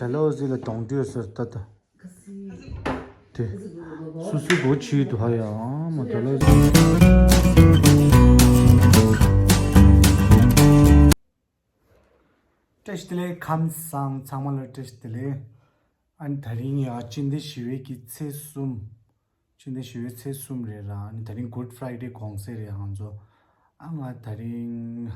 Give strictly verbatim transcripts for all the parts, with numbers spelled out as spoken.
ཌལ་ཧོ་ཟི་ལ་གདོང་འདྲེས་ཟེར་ད་ད། དེ། སུ་སུ་གོ་ཆི་དུ་ཧ་ཡ་ཨ་མ་ཌལ་ཧོ་ཟི། བཀྲ་ཤིས་བདེ་ལེགས། ཁམས་བཟང་། ཚང་མ་ལ་བཀྲ་ཤིས་བདེ་ལེགས། ཨ་ནི་དེ་རིང་ཡ་སྤྱི་ཟླ་བཞི་པའི་གི་ཚེས་གསུམ། སྤྱི་ཟླ་བཞི་པའི་ཚེས་གསུམ་རེད་ར། ཨ་ནི་དེ་རིང་Good Friday དགོང་ཟས་རེད། ང་ཚོ་ཨ་ང་དེ་རིང་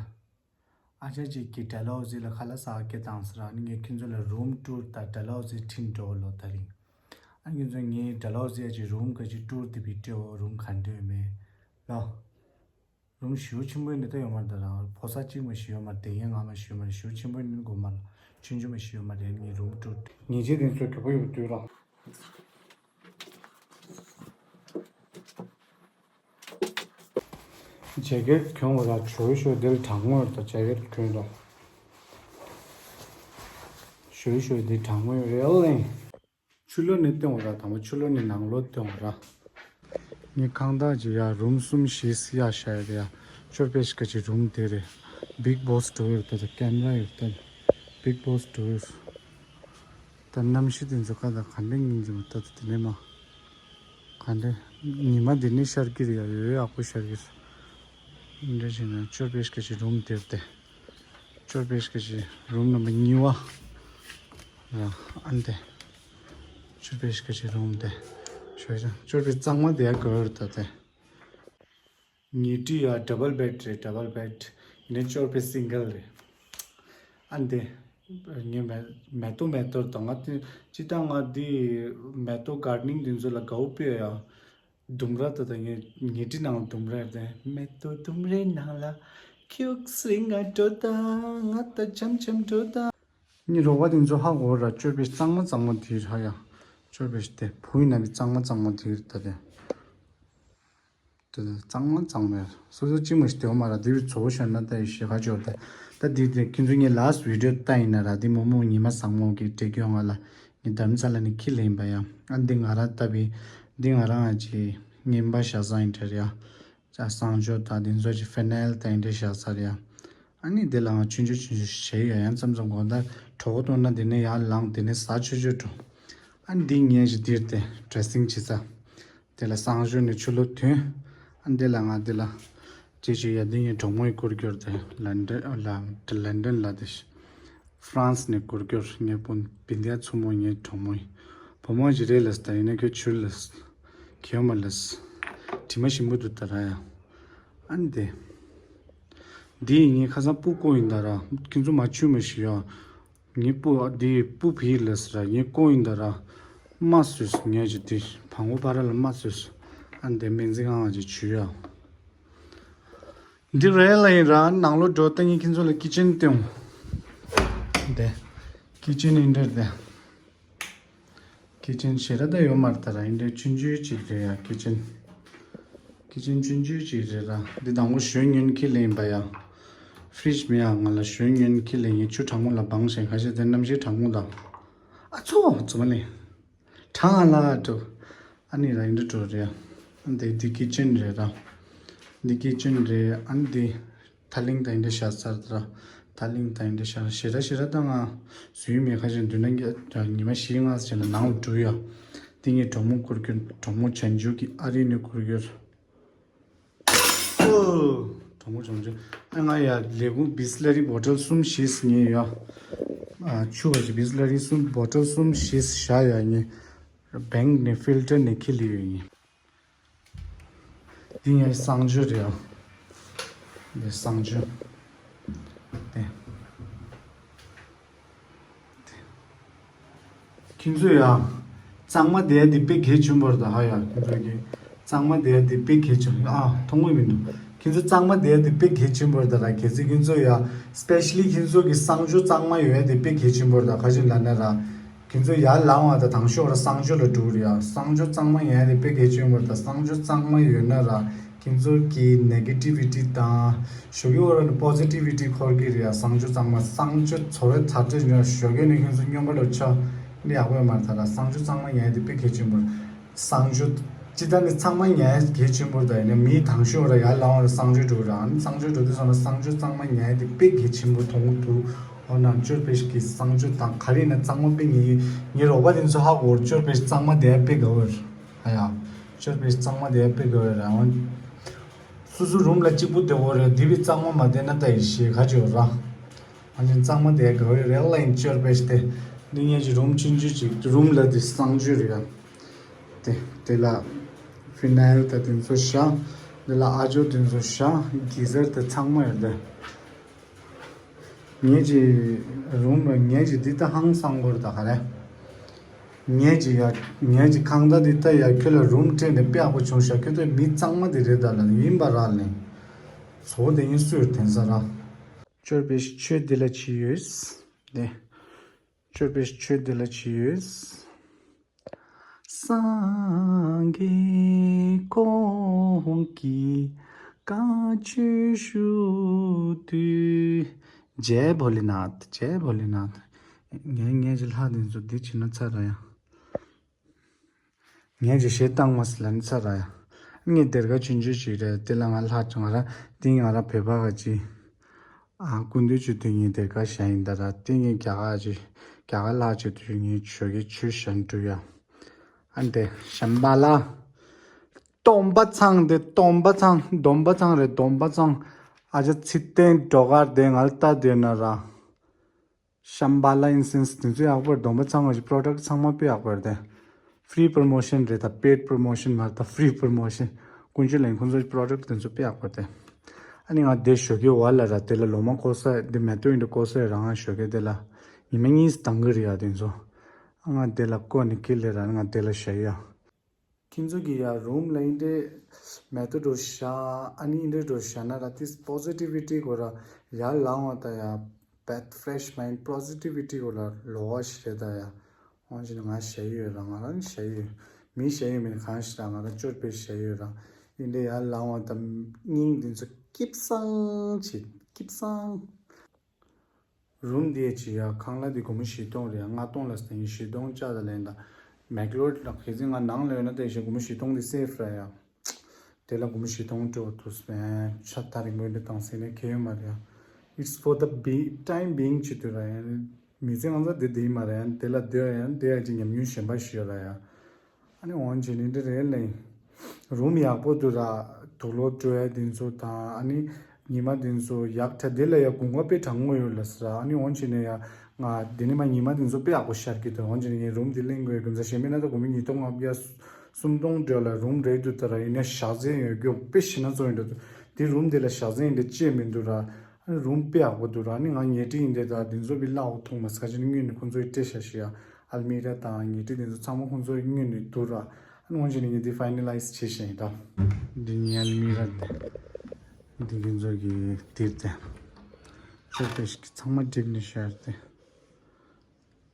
ཨ་ཅག་ཅིག་གིས་ཌལ་ཧོ་ཟི་ལ་ཁ་ལག་ཟ་ག་སྐད་བཏང་ཟེར། ཨ་ནི་ངས་ཁྱོད་ཚོ་ལ་རུམ་ཊུར་དང་ཌལ་ཧོ་ཟི་ཁྲིད་འགྲོ་ལོ་དེ་རིང་། ཨ་ནི་ཁྱོད་ཚོ་ངས་ཌལ་ཧོ་ཟི་ཡ་ཅིག་རུམ་ག་ཅིག་ཊུར་དེ་བི་ཌི་ཡོ་རུམ་ག་འདྲ་ཡོད་མེད་ལོ། རུམ་ཞེ་པོ་ཆེན་པོ་ནི་ད་ཡོད་མ་རེད། ད་རང་ཕོ་གསར་གཅིག་མ་ཞིག་ཡོད་མ་རེད། དེ་ཡན་ང་མ་ཞིག་ཡོད་མ་རེད། ཞེ་པོ་ཆེན་པོ་ནི་དགོས་མ་རེད། ཆུང་ཆུང་མ་ཞིག་ཡོད་མ་རེད། ངའི་རུམ་ཊུར་ཉེས་ཆད་དེ་ཚོ་གྱོད་པ་ཡོད་དུས་ར། ཇེ་ཀེཊ་གྱོན་བ་ར་ཞོ་ཞོ་དེ་ལ་གྲང་མོ་རེད། ད་ཇེ་ཀེཊ་གྱོན་ར་ཞོ་ཞོ་དེ་གྲང་མོ་རེད་ལེ། ཕྱི་ལོགས་ནས་སྟོན་བ་ར། དང་པོ་ཕྱི་ལོགས་ནས་ནང་ལོགས་སྟོན་བ་ར། ངའི་ཁང་བདག་ཅིག་ཡ་རུམ་གསུམ་བཞི་ཡ་བཞག་ཡོད་རེད་ཡ། ཅོར་པེ་ཤི་ཀ་ཅིག་རུམ་དེ་རེད། བིག་བོ་སི་འགྲོ་ཡོད་ད། ད་ཀེམ་ར་ཡོད་ད། བིག་བོ་སི་འགྲོ་ཡོད། ད་གནམ་གཤིས་དེ་ཚོ་ཀ་ད་ག་འདྲ་ཡིན་གྱི་མ་ད་ད་དེ་ནས་མ། ག་འདྲ། ཉི་མ་འདི་ནས་ཤར་གྱི་རེད་ཡ། ཡོད་ཡག་པོ་ཤར་གྱི་རེད། འདྲ་བྱས་ན་ཅོར་པེ་ཤི་ཀ་ཅིག་རུམ་དེར་ཏེ། ཅོར་པེ་ཤི་ཀ་ཅིག་རུམ་ནམ་བར་གཉིས་པ། ཨ་འདི། ཅོར་པེ་ཤི་ཀ་ཅིག་རུམ་དེ། ཞོ་ཅང་ཅོར་པེ་གཙང་མ་དེ་ཡ་གོ་ར་ད་དེ། ཉི་ཁྲི་ཡ་ཌབ་བལ་བེཌ་རེད། ཌབ་བལ་བེཌ། ཡིན་ནའི་ཅོར་པེ་སིང་གལ་རེད། ཨ་འདི། ངས་མེ་མེ་ཏོག་མེ་ཏོག་དང་ང་དེ་ཅི་ད་ང་འདི་མེ་ཏོག་གར་ཌེ་ནིང་དེ་ཚོ་ལ་དགའ་པོ་ཡོད་ཡ། ལྡུམ་ར་ད་ད་ངས་ཉལ་ཁྲི་ནང་ལ་ལྡུམ་ར་ཡོད་དེ། མེ་ཏོག་ལྡུམ་རའི་ནང་ལ་ཁྱུག་སེ་ང་འགྲོ་ད། ང་ད་འཆམ་འཆམ་འགྲོ་ད། ངའི་རོགས་པ་དེ་ཚོ་ཧ་གོ་ར། ཅོར་པེ་གཙང་མ་གཙང་མ་དེ་ར་ཡ། ཅོར་པེ་དེ་བུ་ཡིན་ན་བི་གཙང་མ་གཙང་མ་དེ་ར་ད་དེ། དེ་གཙང་མ་གཙང་མ་སོ་སོ་ཅི་མ་ཞིག་དེ་བ་མ་ར། དེ་བི་ཚོ་བོ་ཤར་ན་ད་ཡི་ཞེ་ཁ་ཅོར་དེ། ད་དེ་དེ་ཁྱེད་ཚོ་ངའི་ལཱ་སི་ཊི་བི་ཌི་ཡོ་ལྟ་ཡིན་ན་ར། དེ་མོ་མོ་ཉི་མ་བཟང་མོ་གི་བྲེ་གྱོང་ང་ལ། ངས་དྷ་རམ་ས་ལ་ནས་ཁྱི་ལེན་པ་ཡ། ཨ་འདི་ང་རང་ལྟ་བུའི། འདི་ང་རང་ཨ་ཅེ་ངན་པ་བཞག་ས་ཡིན་འདྲ་ཡ། ཅ་གསང་སྤྱོད་དང་འདི་ཚོ་ཅིག་ཧྥེ་ནལ་དང་འདི་འདྲ་བཞག་ས་རེད་ཡ། ཨ་ནི་འདི་ལ་ང་ཆུང་ཆུང་ཆུང་ཆུང་བྱས་ཡ། ཡང་མཚམས་མཚམས་དགོང་དག་གྲོད་ཁོག་ལྟོགས་ན་འདི་ནས་ཡར་ལངས། འདི་ནས་ཟ་ཆོས་ཆོས་འགྲོ། ཨ་ནི་འདི་ངས་ཅིག་འདིར་དེ་ཌི་རེ་སིང་བྱེད་ས། དེ་ལ་གསང་སྤྱོད་ནས་ཕྱི་ལོགས་ཐོན། ཨ་འདི་ལ་ང་འདི་ལ་ཅི་ཅི་ཡ་འདི་ངའི་གྲོགས་མོའི་སྐུར་གྱུར་དེ། ལན་ཌན་ལ་ལན་ཌན་ལ་དེ། ཧྥ་རན་སི་ནས་སྐུར་གྱུར་ངའི་སྤུན་བི་འདི་ཡ་མཚོ་མོ་ངའི་གྲོགས་མོའི། བུ་མོ་ཅི་རེད་ལབ་ད་ཡིན་ན་ཁྱོད་ཆུར་ལབ། ཁྱེད་མ་ལབ། དྲི་མ་ཞིམ་པོ་འདུག་ད་ར་ཡ། ཨ་འདི། འདི་ངའི་ཁ་སང་སྤུ་ཀོ་ཡིན་ད་ར། ཁྱེད་ཚོ་མ་ཆུ་མ་ཞིག་ཡ། ངའི་སྤུ་འདི་སྤུ་བི་ལས་ར། ངའི་ཀོ་ཡིན་ད་ར། མ་སོས་ངས་ཅི་དེ་བང་བོ་པ་ར་ལ་མ་སོས། ཨ་འདི་མེན་ཛི་ཁང་ང་ཅི་ཆུ་ཡ། འདི་རེད་ལ་ཡིན་ར། ནང་ལོགས་འགྲོ་ད། ངས་ཁྱེད་ཚོ་ལ་ཀི་ཅན་སྟོན། འདི། ཀི་ཅན་ཡིན་འདྲ་འདི། ཀི་ཅན་ཞེ་དྲག་ད་ཡོད་མ་རེད་ད་ར། ཡིན་འདྲ་ཆུང་ཆུང་ཅིག་རེད་ཡ། ཀི་ཅན། ཀི་ཅན་ཆུང་ཆུང་ཅིག་རེད་ར། འདི་དང་པོ་ཞོན་ཉོན་ཁི་ལེན་པ་ཡ། ཧྥི་རིཇ་མེད་ཡ། ང་ལ་ཞོན་ཉོན་ཁི་ལེན་ཡིན། ཆུ་གྲང་མོ་ལ་སྦང་ཞིང་ཁ་ཤས་དེ་གནམ་གཤིས་གྲང་མོ་ད། ཨ་ཚོ་ཚོ་མ་ལེ། གྲང་ལ་འགྲོ། ཨ་ནི་ར་ཡིན་འདྲ་འགྲོ་རེད་ཡ། འདི་འདི་ཀི་ཅན་རེད་ར། འདི་ཀི་ཅན་རེད། ཨ་ནི་འདི། ཐ་ལིང་དང་འདི་བཞག་ཚར་ད་ར། ཐ་ལིང་དང་འདི་བཞག་ཞེ་དྲག་ཞེ་དྲག་ད་ང་བཟོས་མེད། ཁ་ཤས་མདུན་ན་ཉི་མ་བཞི་ལྔ་ཙམ་ལ་ནང་ལ་འགྲོ་ཡ། འདི་ངའི་གྲོགས་མོ་སྐུར་གྱུར། གྲོགས་མོ་བྱང་ཆུབ་ཀྱི་ཨ་རི་ནས་སྐུར་གྱུར། ཨོ། གྲོགས་མོ་བྱང་ཆུབ། ཨ་ང་ཡ་ལས་ཁུངས་བི་སི་ལ་རི་བོ་ཊལ་གསུམ་བཞི་ཉོས་ཡ། ཨ་ཆུ་བ་ཞིག་བི་སི་ལ་རི་གསུམ་བོ་ཊལ་གསུམ་བཞི་བཞག་ཡ་ཡིན། བེང་ནས་ཕིལ་ཊར་ནས་ཁྱེར་ལེ་ཡོད་ཡིན། འདི་ངའི་གསང་སྤྱོད་རེད་ཨ། འདི་གསང་སྤྱོད། འདི། འདི། ཁྱེད་ཚོ་ཡ། གཙང་མ་དེ་འདི་དཔེ་གལ་ཆེན་པོ་རེད་ད་ཧ་ཡ། ཁྱེད་ཚོ་གི་གཙང་མ་དེ་འདི་དཔེ་གལ་ཆེན་པོ་ཨ། མཐོང་གི་མི་འདུག་ཁྱེད་ཚོ་གཙང་མ་དེ་འདི་དཔེ་གལ་ཆེན་པོ་རེད་ད་ར། གལ་སྲིད་ཁྱེད་ཚོ་ཡ། སི་པེ་ཤ་ལི་ཁྱེད་ཚོ་གི་གསང་སྤྱོད་གཙང་མ་ཡོད་ཡ་འདི་དཔེ་གལ་ཆེན་པོ་རེད་ད། ག་ཅི་ལབ་ན་ར། ཁྱེད་ཚོ་ཡར་ལངས་བ་དང་དང་ཤོག་ར་གསང་སྤྱོད་ལ་འགྲོ་རེད་ཡ། གསང་སྤྱོད་གཙང་མ་ཡིན་ཡ་དེ་དཔེ་གལ་ཆེན་པོ་རེད་ད། གསང་སྤྱོད་གཙང་མ་ཡོད་ན་ར། ཁྱེད་ཚོ་གི་ནེ་གེ་ཊི་བི་ཊི་དང་། ཞོགས་ཀྱི་འོག་ར་ནི་པོ་ཟི་ཊི་བི་ཊི་འཁོར་གི་རེད་ཡ། གསང་སྤྱོད་གཙང་མ། གསང་སྤྱོད་ཚོར་བའི་དར་ཁྲོད་ཉོ་ཞོགས་ཀྱི་ནི་ཁྱེད་ཚོ་སྨྱོན་པ་ལ་ཆ། འདི་ཡག་པོ་ཡོད་མ་རེད་ད་ར། གསང་སྤྱོད་གཙང་མ་ཡིན་ཡ་དེ་དཔེ་གལ་ཆེན་པོ་རེད། གསང་སྤྱོད། སྤྱི་བཏང་ནི་ཚང་མ་ཉལ་གལ་ཆེན་པོ་རེད་ད། ཡིན་ན་མིའི་དང་ཤོག་ར་ཡར་ལངས་བ་ར་གསང་སྤྱོད་འགྲོ་ར། ཨ་ནི་གསང་སྤྱོད་འགྲོ་དུས་ཙམ་ལ་གསང་སྤྱོད་གཙང་མ་ཉལ་དེ་དཔེ་གལ་ཆེན་པོ་མཐོང་གི་འདུག་འོ་ན་ཅོར་པེ་ཤི་གི་གསང་སྤྱོད་དང་ག་རེ་ཡིན་ན་གཙང་མ་དཔེ་ངའི་ངའི་རོགས་པ་དེ་ཚོ་ཧ་གོ་ཅོར་པེ་ཤི་གཙང་མ་དེ་དཔེ་དགའ་བོ་རེད། ཨ་ཡ། ཅོར་པེ་ཤི་གཙང་མ་དེ་དཔེ་དགའ་བོ་རེད། འོ། སོ་སོ་རུམ་ལ་གཅིག་པུ་བསྡད་ཡོད་རེད། འདི་བས་གཙང་མ་མ་བསྡད་ན་ད་ཡིན་ཤེས་ག་ཅིག་ཡོད་ར། ཨ་ནི་གཙང་མ་དེ་དགའ་བོ་རེད་ལ་ཡིན་ཅོར་པེ་ཤི་དེ། འདི་ངས་ཀྱི་རུམ་ཆུང་ཆུང་ཅིག་རུམ་ལ་དེ་གསང་སྤྱོད་རེད་ཡ། དེ་དེ་ལ་ཕི་ནལ་དང་དེ་ཚོ་བཞག་དེ་ལ་ཨ་ཇོ་དེ་ཚོ་བཞག་གི་ཟར་དེ་ཚང་མ་ཡོད་དེ། ངས་ཀྱི་རུམ་ལ་ངས་ཀྱི་འདི་ལྟ་ཧང་སང་གོ་ར་ད་ག་རེ། ངས་ཀྱི་ཡ་ངས་ཀྱི་ཁང་བདག་འདི་ལྟ་ཡ་ཁྱོད་ལ་རུམ་སྤྲད་ནས་དཔེ་ཡག་པོ་བྱུང་ཤག་ཁྱོད་ཚོ་མི་གཙང་མ་དེ་རེད་ད་ལ་ཡིན་པ་ར་ལེ། ཚོ་དེ་ཡིན་སུས་དེན་ས་ར། ཅོར་པེ་ཤི་ཆོས་འདི་ལ་ཅི་ཡོད། དེ། ཅོར་པེ་ཤི་ཆོས་འདི་ལ་ཅི་ཡོད། སངས་རྒྱས་ཀུན་གྱི་བཀའ་ཆོས་ཞུ་དུས། ཇེ་བྷོ་ལི་ནཱཐ། ཇེ་བྷོ་ལི་ནཱཐ། ངས་ངས་ཀྱི་ལྷ་དེ་ཚོ་འདི་བྱིན་ན་ཚར་ར་ཡ། ངས་ཀྱི་གཞས་བཏང་མ་སི་ལ་ནི་ཚར་ར་ཡ། ངས་སྡེར་ཁ་ཆུང་ཆུང་ཞིག་རེད་དེ་ལ་ང་ལྷག་ཅིག་ང་ར་དེ་ང་ར་བོད་པ་ག་ཅིག་ཨ་སྐུ་མདུན་ཆུ་དུས་ངའི་སྡེར་ཁ་བཞག་ཡིན་ད་ར་དེ་ངའི་རྒྱ་གར་ཅིག་རྒྱ་གར་ལྷག་ཅིག་དུས་ངའི་ཆོས་ཀྱི་ཆུ་བཞག་འགྲུ་ཡ། ཨ་འདི་ཤམ་བྷ་ལ། སྟོན་པ་ཚང་དེ་སྟོན་པ་ཚང་སྟོན་པ་ཚང་རེད་སྟོན་པ་ཚང་། ཨ་ཅག་ཚིག་བརྟན་སྒྲོག་གར་དེ་ང་ལ་ལྟ་དེ་ན་ར། ཤམ་བྷ་ལ་ཨིན་སེན་སི་དེ་ཚོ་ཡག་པོ་རེད། སྡོམ་པ་ཚང་མ་ཞིག་པོ་རོ་ཌག་ཊི་ཚང་མ་དཔེ་ཡག་པོ་རེད་དེ། ཕི་རི་པོ་རོ་མོ་ཤན་རེད་ད། པེ་ཌི་པོ་རོ་མོ་ཤན་མ་རེད་ད། ཕི་རི་པོ་རོ་མོ་ཤན། ཀུན་སྤྱོད་ལེན་ཁོང་ཚོའི་པོ་རོ་ཌག་ཊི་དེ་ཚོ་དཔེ་ཡག་པོ་རེད་དེ། ཨ་ནི་ང་དེ་ཞོགས་ཀས་བར་ལ་ར་དེ་ལ་ལོ་མ་བསྐོར་ས་དེ་མེ་ཏོག་ཡིན་འདྲ་བསྐོར་ས་རང་ང་ཞོགས་ཀས་དེ་ལ་ཉི་མ་གཉིས་སུ་འདང་གི་རེད་ཡ་དེ་ཚོ། ཨ་ང་དེ་ལ་བསྐོར་ནས་ཁྱེར་ལེ་ར་ང་དེ་ལ་བཞག་ཡ། ཁྱེད་ཚོ་གི་ཡ་རུམ་ལ་ཨིན་འདྲེ་མེ་ཏོག་འགྲོ་བཞག་ཨ་ནི་ཨིན་འདྲེ་འགྲོ་བཞག་ན་ར་ཏིས་པོ་ཟི་ཊི་བི་ཊི་གོ་ར་ཡར་ལངས་བ་ད་ཡ་བེད་ཕི་རེ་ཤི་མའིན་ཌི་པོ་ཟི་ཊི་བི་ཊི་གོ་ལ་ལོ་བ་ཞིག་རེད་ད་ཡ། འོན་ཅི་ན་ང་བཞག་ཡོད་ར་ང་རང་བཞག་ཡོད་མི་བཞག་ཡོད་མིན་གང་ཞིག་ར་ང་རང་སྤྱོད་པའི་བཞག་ཡོད་ར་ཨིན་འདྲེ་ཡར་ལངས་བ་ད་སྙིང་འདི་ཚོ་སྐྱིད་སང་བྱེད་སྐྱིད་སང་། རུམ་དེ་ཅི་ཡ་ཁང་གླ་དེ་སྒོར་མོ་བཞི་སྟོང་རེད་ཡ། ལྔ་སྟོང་ལ་སྟེང་བཞི་སྟོང་ལྕགས་དང་ལེན་དང་། མེག་ལོཌ་ལ་གལ་སྲིད་ང་ནང་ལ་ཡོད་ན་དེ་བཞིན་སྒོར་མོ་བཞི་སྟོང་དེ་སེབ་ར་ཡ། དེ་ལ་སྒོར་མོ་བཞི་སྟོང་སྤྲོད་ཐུབ་སོང་ཆ་ད་རིང་མོ་འདི་བཏང་སེ་ནས་ཁེ་ཡོད་མ་རེད་ཡ། It's for the be time being ཅི་དུས་ར་ཡ། མི་ཚེ་ང་ཚོ་དེ་དེ་མ་རེད་ཡ། དེ་ལ་སྡོད་ཡ་དེ་ཡ་ཅི་ཉམས་མྱོང་གཞན་པ་ཞིག་ཡོད་ར་ཡ། ཨ་ནི་འོན་ཅི་ནི་འདི་རེད་ལེ། རུམ་ཡག་པོ་འདུག་ར། དུག་ལོག་སྤྲོད་ཡ་འདི་ཚོ་དང་ཨ་ནི་ཉི་མ་འདི་ཚོ་ཡག་ཐལ་འདི་ལ་ཡ་གོང་བ་དཔེ་གྲང་མོ་ཡོད་ལ་ཟེར་ཨ་ནི་འོན་ཅི་ནི་ཡ་ང་འདི་ནི་མ་ཉི་མ་འདི་ཚོ་དཔེ་ཡག་པོ་ཤར་གི་འདུག་འོན་ཅི་ནི་ངའི་རུམ་འདི་གླེང་དགོས་རྒྱུ་མཚན་གཞན་མིན་ན་ད་གོང་མི་ཉིས་སྟོང་ལྔ་བརྒྱ་སུམ་སྟོང་འདྲ་ལ་རུམ་རེད་འདུག་ད་ར་ཡིན་ན་ཞག་ཚན་ཡོད་རྒྱུ་དཔེ་ཞེ་ན་ཚོ་ཡིན་འདུག་འདི་རུམ་འདི་ལ་ཞག་ཚན་ཡིན་འདྲ་ཅེས་མི་འདུག་ར། ཨ་ནི་རུམ་དཔེ་ཡག་པོ་འདུག་ར། ཨ་ནི་ང་ཉལ་ཁྲི་ཡིན་དེ་དང་འདི་ཚོ་བི་ལ་འོ་ཐུག་མ་ས་ཆ་ནི་དངོས་ནས་ཁོང་ཚོའི་སྤྲད་ཤ་ཤི་ཡ། ཨལ་མི་ར་དང་ཉལ་ཁྲི་འདི་ཚོ་ཚང་མ་ཁོང་ཚོའི་དངོས་ནས་འདུག་ར། ཨ་ནི་འོན་ཅི་ནི་ངས་འདི་ཕའི་ནལ་ལའི་ཛི་བྱེད་བཞིན་ཡིན་ད། འདི་ནི་ཨལ་མི་ར་འདི། འདི་ཁྱེད་ཚོ་གི་དེབ་དེ། ཤོག་དེ་ཞིག་ཚང་མ་སྒྲིག་ནས་ཤར་ཏེ།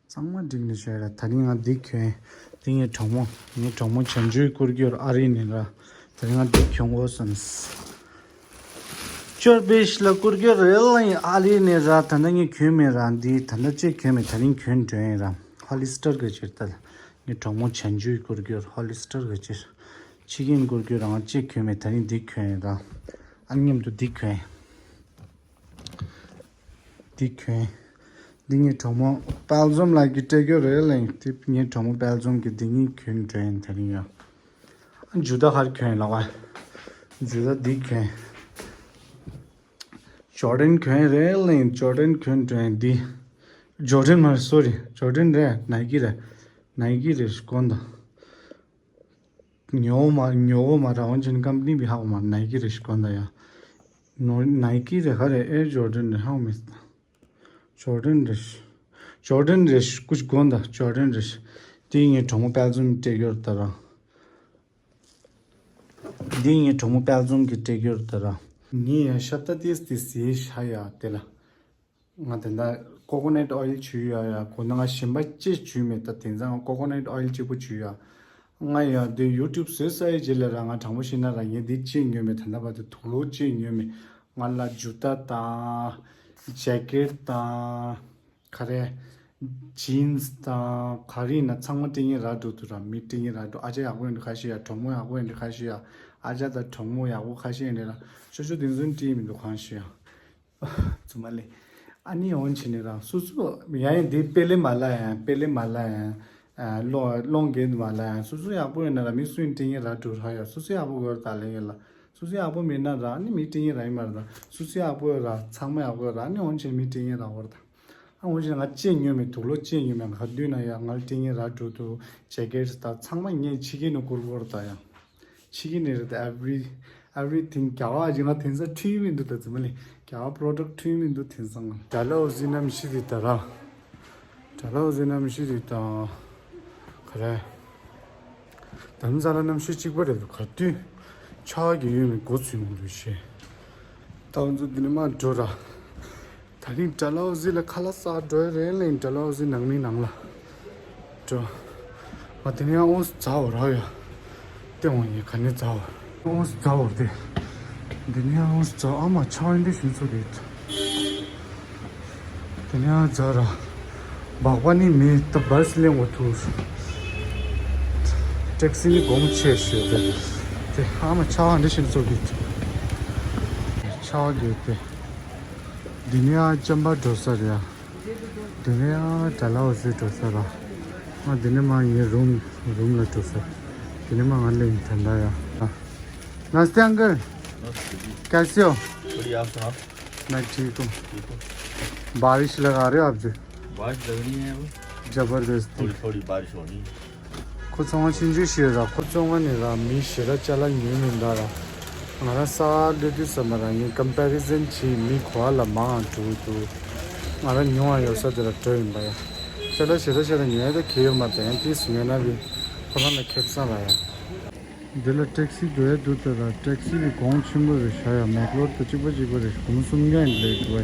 གཙང་མ་སྒྲིག་ནས་བྱས་ར། ད་རིང་ང་འདི་གྱོན། འདི་ངའི་གྲོགས་མོ། ངའི་གྲོགས་མོ་བྱང་ཆུབ་སྐུར་གྱུར་ཨ་རི་ནས་ར། ད་རིང་ང་འདི་གྱོན་དགོས་བསམས། ཅོར་པེ་ཤི་ལ་སྐུར་གྱུར་རེད་ལ་ཡིན་ཨ་རི་ནས་ར། ད་ལྟ་ངས་གྱོན་མེད་ར། འདི་ད་ལྟ་ཅིག་གྱོན་མེད་ད་རིང་གྱོན་འགྲོ་ཡིན་ར། ཧོ་ལི་སི་ཊར་ག་ཅིག་རེད་ད། ངའི་གྲོགས་མོ་བྱང་ཆུབ་སྐུར་གྱུར་ཧོ་ལི་སི་ཊར་ག་ཅིག་རེད། ཕྱི་རྒྱན་སྐུར་གྱུར་རང་ཅིག་གྱོན་མེད་ད་རིང་འདི་གྱོན་ཡིན་ར། ཨ་མཉམ་དུ་འདི་གྱོན། འདི་གྱོན། འདི་ངའི་གྲོགས་མོ་དཔལ་འཛོམས་ལགས་ཀྱིས་སྤྲད་རྒྱུ་རེད་ལེ། འདི་ངའི་གྲོགས་མོ་དཔལ་འཛོམས་ཀྱིས་འདི་ངའི་གྱོན་འགྲོ་ཡིན་དེ་རིང་ཡ། ཨ་ཇུ་ཏ་ཧར་གྱོན་ལ་བ། ཇུ་ཏ་འདི་གྱོན། ཇོར་ཌན་གྱོན་རེད་ལེ། ཇོར་ཌན་གྱོན་འགྲོ་ཡིན་འདི། ཇོར་ཌན་མ་རེད་སོ་རི། ཇོར་ཌན་རེད་ནའི་ཀི་རེད། ནའི་ཀི་རེད་དགོངས་དག་ཉོ་མ་ཉོ་མ་ར་འོན་ཅིན་ཀམ་པ་ནི་བི་ཧ་གོ་མ་ནའི་ཀི་རེ་ཞིག་གོན་ད་ཡ། ནོ་ནའི་ཀི་རེ་ག་རེ་ཨེར་ཇོར་ཌན་རེ་ཧ་གོ་མི་ཇོར་ཌན་རེ་ཞིག་ཇོར་ཌན་རེ་ཞིག་ཀུ་ཅི་གོན་ད་ཇོར་ཌན་རེ་ཞིག་དེ་ངའི་གྲོགས་མོ་དཔལ་འཛོམས་སྤྲད་རྒྱུར་ད་ར། དེ་ངའི་གྲོགས་མོ་དཔལ་འཛོམས་ཀྱིས་སྤྲད་རྒྱུར་ད་ར། ངས་ཡ་ཤ་ཏ་ཏིས་ཏི་ཟེ་ཤ་ཡ་དེ་ལ། ང་དེ་འདྲ་ཀོ་ཀོ་ནཊ་ཨོ་ཡིལ་བྱུག་ཡོད་ཡ། གོ་ན་ང་གཞན་པ་ཅི་བྱུག་མེད་ད། དེང་སང་ང་ཀོ་ཀོ་ནཊ་ཨོ་ཡིལ་གཅིག་པོ་བྱུག་ཡ། ང་ཡ་དེ་ཡུ་ཊུབ་བཟོས་ཚར་ཡི་རྗེས་ལ་ར་ང་དྲང་པོ་བཤད་ན་ར་ངས་འདི་ཅི་ཉོས་མེད། ད་ལྟ་བར་དུ་དུག་ལོག་ཅི་ཉོས་མེད། ང་ལ་ཇུ་ཏ་དང་ཇེ་ཀེཊ་དང་ག་རེ་ཇིན་སི་དང་ག་རེ་ཡིན་ན་ཚང་མ་སྤྲད་མཁན་རག་འགྲོ་འདུག་ར། མི་སྤྲད་མཁན་རག་འགྲོ། ཨ་ཅག་ཡག་པོ་ཡོད་འདུག་ཁ་ཤས་ཡ། གྲོགས་མོ་ཡག་པོ་ཡོད་འདུག་ཁ་ཤས་ཡ། ཨ་ཅག་དང་གྲོགས་མོ་ཡག་པོ་ཁ་ཤས་ཡོད་འདུག་ར། ཅོ་ཅོ་དེ་ཚོ་སྤྲད་མི་འདུག་གང་ཤེས་ཡ། ཚུ་མ་ལེ། ཨ་ནི་འོན་ཆེ་ནི་རང་སོ་སོ་ཡང་ཡང་འདི་དཔེ་ལེ་མ་ལ་ཡང་དཔེ་ལེ་མ་ལ་ཡང་ལོ་ལོང་གེ་མ་ལ་ཡང་སོ་སོ་ཡག་པོ་ཡོད་ན་ར་མི་སུ་ཡིན་དྲིན་ཡིན་ར་འགྲོ་ར་ཡ། སོ་སོ་ཡག་པོ་དགོས་ར་ད་ལེ་ཡིན་ལ། སོ་སོ་ཡག་པོ་མེད་ན་ར་ནི་མི་དྲིན་ཡིན་ར་ཡིན་མ་ར། ད་སོ་སོ་ཡག་པོ་ཡོད་ར་ཚང་མ་ཡག་པོ་ཡོད་ར་ནི་འོན་ཆེ་མི་དྲིན་ཡིན་ར་བོར་ད། ཨ་འོན་ཆེ་ང་ཅེས་ཉོས་མེད་དུག་ལོ་ཅེས་ཉོས་མེད་ང་དུས་ན་ཡ་ང་དྲིན་ཡིན་ར་འགྲོ་དུ་ཇེ་ཀེ་ཊི་ད་ཚང་མ་ངས་ཕྱི་གི་ནི་བསྐུར་བོར་ད་ཡ། ཕྱི་གི་ནས་རེད་དེ་every everything རྒྱ་གར་ཅིག་ང་དེང་སང་ཁྲིད་མི་འདུག་ད་ཙི་མ་ལི་རྒྱ་གར་product ཁྲིད་མི་འདུག་དེང་སང་ང་ཌལ་ཧོ་ཟི་གནམ་གཤིས་དེ་ད་ར་ཌལ་ཧོ་ཟི་གནམ་གཤིས་དེ་དང་ག་རེ་དྷ་རམ་ས་ལ་གནམ་གཤིས་གཅིག་པ་རེད་འདུག་ག་དུས་ཆར་གི་ཡོད་མི་འགོ་ཚུད་མི་འདུག་ཞེས་ད་ང་ཚོ་འདི་ནས་མར་འགྲོ་ར། ད་རིང་ཌལ་ཧོ་ཟི་ལ་ཁ་ལག་ཟ་འགྲོ་ཡ་རེད་ལེ། ཌལ་ཧོ་ཟི་ནང་མི་ནང་ལ་འགྲོ། ང་དེ་ནས་ཡང་ཨོང་སི་ཛ་འོ་ར་ཡ། ཏེ་འོང་ཡ་ག་ནས་ཛ་འོ། ཨོང་སི་ཛ་འོ་དེ། དེ་ནས་ཡང་ཨོང་སི་ཛ་ཨ་མ་ཆ་འོན་དེ་ཞིག་ཚོ་དེ། དེ་ནས་ཡང་ཛ་ར། སྦག་པ་ནི་མི་ད་བར་སི་ལེན་འོ་ཐུ། ཊེག་སི་ནི་གོང་ཆེ་ཞུ་དེ། དེ་ཨ་མ་ཆ་འོན་དེ་ཞིག་ཚོ་དེ། ཆ་འོན་དེ། འདི་ནས་ཡང་ཅམ་པ་འགྲོ་ས་རེད་ཡ། འདི་ནས་ཡང་ཌལ་ཧོ་ཟི་འགྲོ་ས་ར། ང་འདི་ནས་མ་ངའི་རུམ་རུམ་ལ་འགྲོ་ས། འདི་ནས་མ་ང་ལེན་ཐན་ད་ཡ། नमस्ते अंकल। कैसे हो? बढ़िया, आप सुनाओ। मैं ठीक हूँ। ठीक हो? बारिश लगा रहे हो आप जी? बारिश लग रही है वो। जबरदस्ती। थोड़ी थोड़ी बारिश हो रही है। ཁོ་ཚང་མ་ཆུང་ཆུང་ཞིག་ར། ཁོ་ཚང་མ་ནི་ར་མི་ཞེ་དྲག་ཅ་ལག་ཉོས་མི་འདུག་ར། ང་རང་ས་ལོས་དུས་ས་མ་ར་ཡིན་ཀམ་པེ་རི་ཟན་བྱེད་མི་གོ་བ་ལ་མང་འགྲོ་འདུག་ང་རང་ཉོ་བ་ཡོད་ས་དེ་ལ་འགྲོ་ཡིན་པ་ཡ། ཅ་ལག་ཞེ་དྲག་ཞེ་དྲག་ཉོ་ཡ་ད་གལ་ཡོད་མ་རེད། ཡང་ཏིས་ཉོས་ན་བི་ཁོ་རང་ལ་ཁེབས་སང་ར་ཡ། འདི་ལ་ཊེག་སི་འགྲོ་ཡ་འདུག་ད་ར། ཊེག་སི་གི་གོང་ཆེན་པོ་རེད་ཤག་ཡ། མེག་ལོར་དང་གཅིག་པ་གཅིག་པ་རེད། སྒོར་མོ་སུམ་བརྒྱ་ཡིན་ལེ་འགྲོ་